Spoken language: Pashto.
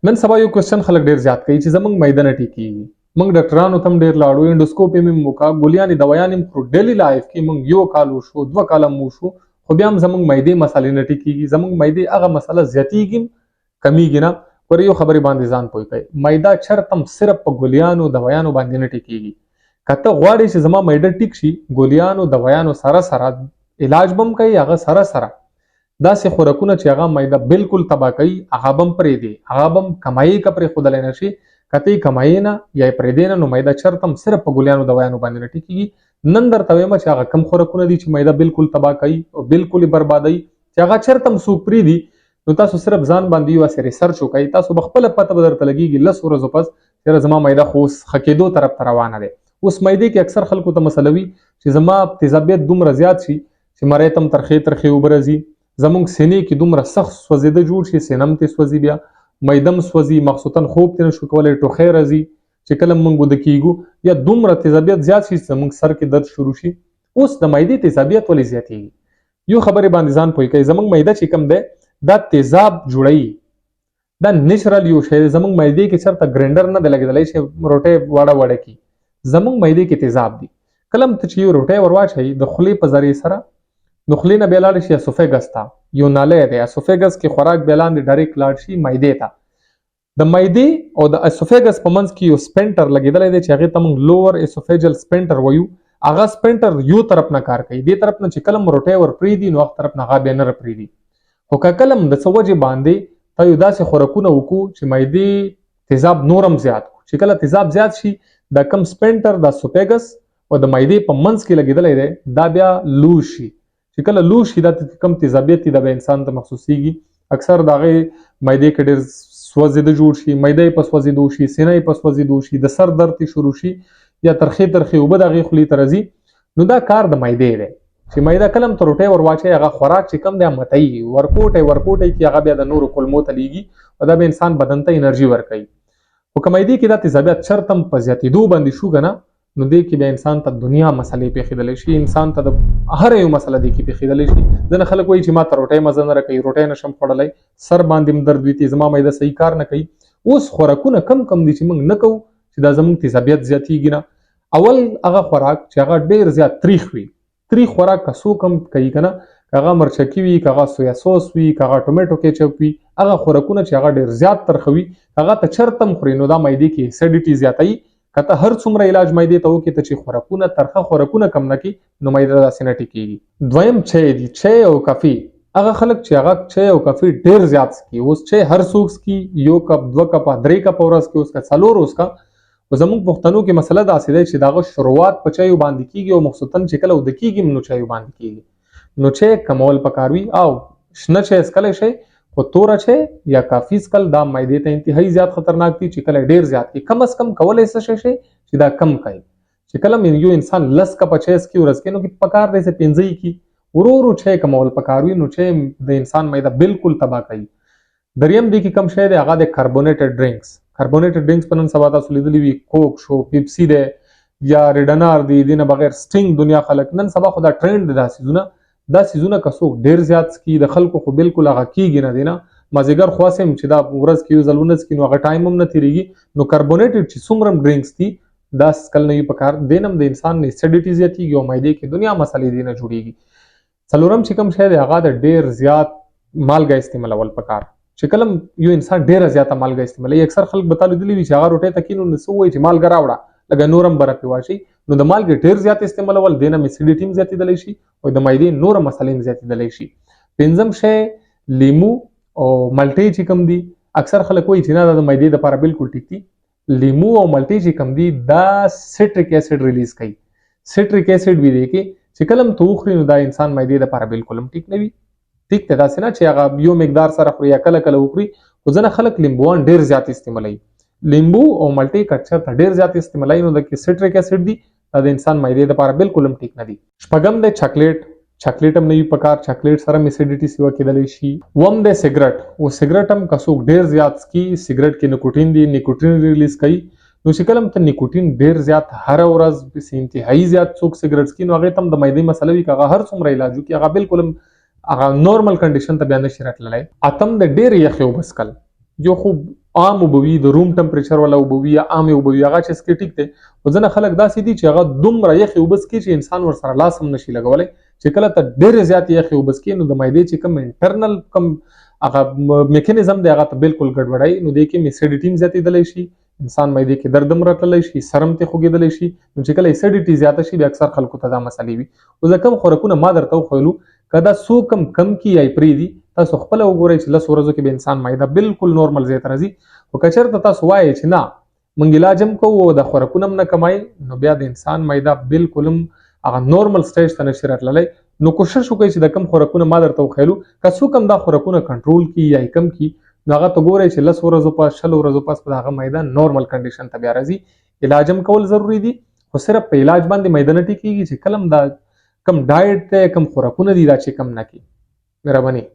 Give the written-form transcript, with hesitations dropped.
نن سبا یو کوېسچن خلک ډیر زیات کوي چې زمونږ معده نه ټیکیږي. موږ ډاکټرانو ته هم ډیر لاړو، انډوسکوپ یې هم وکړه، ګولیانې دوایانې هم خورو، ډیلی لایف کې موږ یو کال وشو، 2 کاله هم وشو، خو بیا هم زمونږ معدې مسالې نه ټیکیږي. زمونږ معدې هغه مسله زیاتیږي، کمیږي نه. پر یو خبرې باندې ځان پوه کړئ، معده چرته هم صرف په ګولیانو دوایانو باندې نه ټیکیږي. که ته غواړې چې زما معده ټیک شي، ګولیانو دوایانو سره سره علاج بم کوي، هغه سره سره داسې خوراکونه چې هغه معده بالکل تباه کوي، هغه بم پرېږدي، هغه بم کمایي. که پرېښودلی نه شي، که ته یې کمایې نه یا یې پرېږدې نه، نو معده چرته هم صرف په ګولیانو دوایانو باندې نه ټیکیږي. نن درته وایم چې هغه کم خوراکونه دي چې معده بالکل تباه کوي او بالکل یې بربادوي، چې هغه چرته هم څوک پرېږدي، نو تاسو صرف ځان باندې یو هسې ریسرچ وکړئ، تاسو به خپله پته به درته لګېږي 10 ورځو پس چې زما معده خو اوس ښه کېدو طرف ته روانه دی. اوس معدې کې اکثر خلکو ته مسله وي چې زما تیزابیت دومره زیات شي چې مرۍ ته هم ترخې ترخې اوبه راځي، زمونږ سینې کې دومره سخت سوځېده جوړ شي، سینه هم ترې سوځي، بیا معده هم سوځي، مخصوصا خوب ترې نشو کولی، ټوخی راځي چې کله موږ وده کیږو، یا دومره تیزابیت زیات شي چې زمونږ سر کې درد شروع شي. اوس د معدې تیزابیت ولې زیاتیږي؟ یو خبرې باندې ځان پوه کړئ، زمونږ معده چې کوم دی، دا تیزاب جوړوي. دا نچرل یو شی دی. زمونږ معدې کې چرته ګرینډر نه دی لګېدلی چې روټۍ وړه وړه کړي. زمونږ معدې کې تیزاب دي. کله هم ته چې یو روټۍ ور واچوي د خولې په ذریعې سره، نو خولې نه بیا لاړ شي اسوفیګس ته. یو نالی دی اسوفیګس کې، خوراک بیا لاندې ډایرکټ لاړ شي معدې ته. د معدې او د اسوفیګس په منځ کې یو سپینټر لګېدلی دی چې هغې ته موږ لوور اسوفیجل سپینټر وایو. هغه سپینټر یو طرف نه کار کوي. دې طرف نه چې کله روټۍ ور پرېږدي، نو هغه طرف نه هغه بیا نه پرېږدي. خو که کله د څه وجې باندې ته یو داسې خوراکونه وکړو چې معدې تیزاب نور هم زیات کړو، چې کله تیزاب زیات شي، دا کم سپینټر د اسوفیګس او د معدې په منځ کې لګېدلی دی، دا بیا لوز شي. چې کله لوز شي، دا کم تیزابیت دی، دا به انسان ته محسوسیږي. اکثر د هغې معدې کې ډېر سوځېده جوړ شي، معده یې په سوځېدو شي، سینه یې په سوځېدو شي، د سر درد یې شروع شي، یا ترخې ترخې اوبه د هغې خولې ته راځي. نو دا کار د معدې دی چې معده کله هم ته روټۍ ور واچوي، هغه خوراک چې کم دی، متوي، ورکوټی ورکوټی کې هغه بیا د نورو کولمو ته لیږي او دا به انسان بدن ته انرژي ورکوي. خو که معدې کې دا تیزابیت چرته هم په زیاتېدو باندې شو که نه، نو دې کې بیا انسان ته دنیا مسلې پېښېدلی شي. انسان ته د هر یو مسله دې کې پېښېدلی شي. ځینې خلک وایي چې ما ته روټۍ مزه نه راکوي، روټۍ نشم خوړلی، سر باندې هم درد وي، زما معده صحیح کار نه کوي. اوس خوراکونه کم کم دي چې موږ نه کوو چې دا زموږ تیزابیت زیاتیږي نه؟ اول هغه خوراک چې هغه ډېر زیات تریخ وي. تریخ خوراک که څوک هم کوي که نه، که هغه مرچکي وي، که هغه سویا سوس وي، که هغه ټومیټو کیچپ وي، هغه خوراکونه چې هغه ډېر زیات ترخه وي، هغه ته چرته هم خورې، نو دا معدې کې اسیډیټي زیاتوي. که ته هر څومره علاج معدې ته وکړې، ته چې خوراکونه ترخه خوراکونه کم نه کړې، نو معده داسې نه ټیکېږي. دویم چای دی، چای او کافي. هغه خلک چې هغه چای او کافي ډېر زیات څکي، اوس چای هر څوک څکي، یو کپ، 2 کپه، 3 کپه ورځ کې اوس که څلور اوس که. خو زموږ پښتنو کې مسله داسې ده چې د هغه شروعات په چایو باندې کیږي او مخصوصا چې کله اوده کیږي، نو چایو باندې کیږي. نو چای کمول پکار وي او شنه چای څکلی شئ، خو توره چای یا کافي څکل دا معدې ته انتهایی زیات خطرناک دي چې کله ډیر زیات کی. کم از کم کولی څه شی شي چې دا کم کړي؟ چې کله یو انسان 10 کپه چای څکي ورځ کې، نو کې پکار دی چې 5 یې کړي. ورو ورو چای کمول پکار وي. نو چای د انسان معده بالکل تباه کوي. دریم دی کې کم شی دی، هغه د کاربونیټډ ډرینکس. کاربونیټډ ډرینکس په نن سبا تاسو لیدلی وي، کوک شو، پیپسي دی یا ریډنار دی، دینه بغیر سټینګ. دنیا خلک نن سبا خو دا ټرند دی. دا سیزونه که څوک ډیر زیات څکي، د خلکو خو بالکل هغه کیږي نه دی نه. مازیګر خو هسې هم چې دا ورځ کې یو ځل ونه څکي، نو هغه ټایم هم نه تېرېږي. نو کاربونیټډ چې څومره هم ډرینکس دي، دا څکل نه وي پکار. دین هم د انسان اسیډیټي زیاتیږي او معدې کې دنیا مسلې دینه جوړیږي. څلورم چې کوم شی دی، هغه د ډیر زیات مالګه استعمالول پکار. چې کله یو انسان ډیره زیاته مالګه استعمالوي، اکثر خلک به تاسو لیدلي وي چې هغه روټۍ ته کینو، نو څه وایي چې مالګه راوړه، لږه نورم بره پې واچوي. نو د مالګې ډیر زیات استعمالول دینه اسیډیټي هم زیاتېدلی شي او د معدې نوره مسلې هم زیاتېدلی شي. پنځم شی لیمو او مالټې چې کوم دي، اکثر خلک وایي چې نه، دا د معدې لپاره بالکل ټیک دي. لیمو او مالټې چې کوم دي، دا سټریک اسید ریلیز کوي. سټریک اسید وي دی کې چې کله هم ته وخوري، نو دا انسان معدې لپاره بالکل هم ټیک نه وي. ټیک ته داسې نه چې هغه یو مقدار سره خوري یا کله کله وخوري، خو ځینې خلک لیمبوان ډیر زیات استعمالوي. لیمبو او مالټې که چېرته ډیر زیات استعمالوي، نو د کې سټریک اسید دي، دا د انسان معدې لپاره بالکل هم ټیک نه دي. شپږم دی چاکلیټ. چاکلیټ هم نه وي پکار، چاکلیټ سره هم اسیډیټي سیوا کېدلی شي. اووم دی سګرټ. او سګرټ هم که څوک ډیر زیات څکي، سګرټ کې نیکوټین دی، نیکوټین ریلیز کوي. نو چې کله هم ته نیکوټین ډیر زیات هره ورځ پسې انتهایی زیات څوک سګرټ څکي، نو هغې ته هم د معدې مسله وي. که هغه هر څومره علاج وکړي، هغه بالکل هم هغه نورمال کنډیشن ته بیا نشي راتللی. اتم د ډېرې یخې اوبه څښل. یو خو عام اوبه وي، د روم ټمپریچر والا اوبه وي یا عامې اوبه وي، هغه چې څکې ټیک دی. خو ځینې خلک داسې دي چې هغه دومره یخې اوبه څکي چې انسان ورسره لاس هم نشي لګولی. چې کله ته ډېرې زیاتې یخې اوبه څکې، نو د معدې چې کوم انټرنل کوم هغه میکانیزم دی، هغه ته بالکل ګډوډوي. نو دې کې اسیډیټي هم زیاتېدلی شي، انسان معدې کې درد هم راتللی شي، سر هم ترې خوږېدلی شي. نو چې کله اسیډیټي زیاته شي، بیا اکثر خلکو ته دا مسلې وي. اوس دا کم خوراکونه ما درته وښیلو، که دا څو کم کم کی یا یې پرېږدي، تاسو خپله وګورئ چې 10 ورځو کې به انسان معده بالکل نورمل ځای ته راځي. خو که چېرته تاسو وایئ چې نه، موږ علاج هم کوو او د خوراکونه هم نه کمای، نو بیا د انسان معده بالکل هم هغه نورمل سټیج ته نشي راتللی. نو کوشش وکړئ چې د کم خوراکونه ما درته وښیلو، که څوک هم دا خوراکونه کنټرول کړي یا یې کم کړي، نو هغه ته ګورئ چې 10 ورځو پس، 20 ورځو پس به د هغه معده نورمل کنډیشن ته بیا راځي. علاج هم کول ضروري دي، خو صرف په علاج باندې معده نه ټیکېږي، چې کله هم دا کم ډایټ دی، کم خوراکونه دي، دا چې کم نه کړي. مهرباني.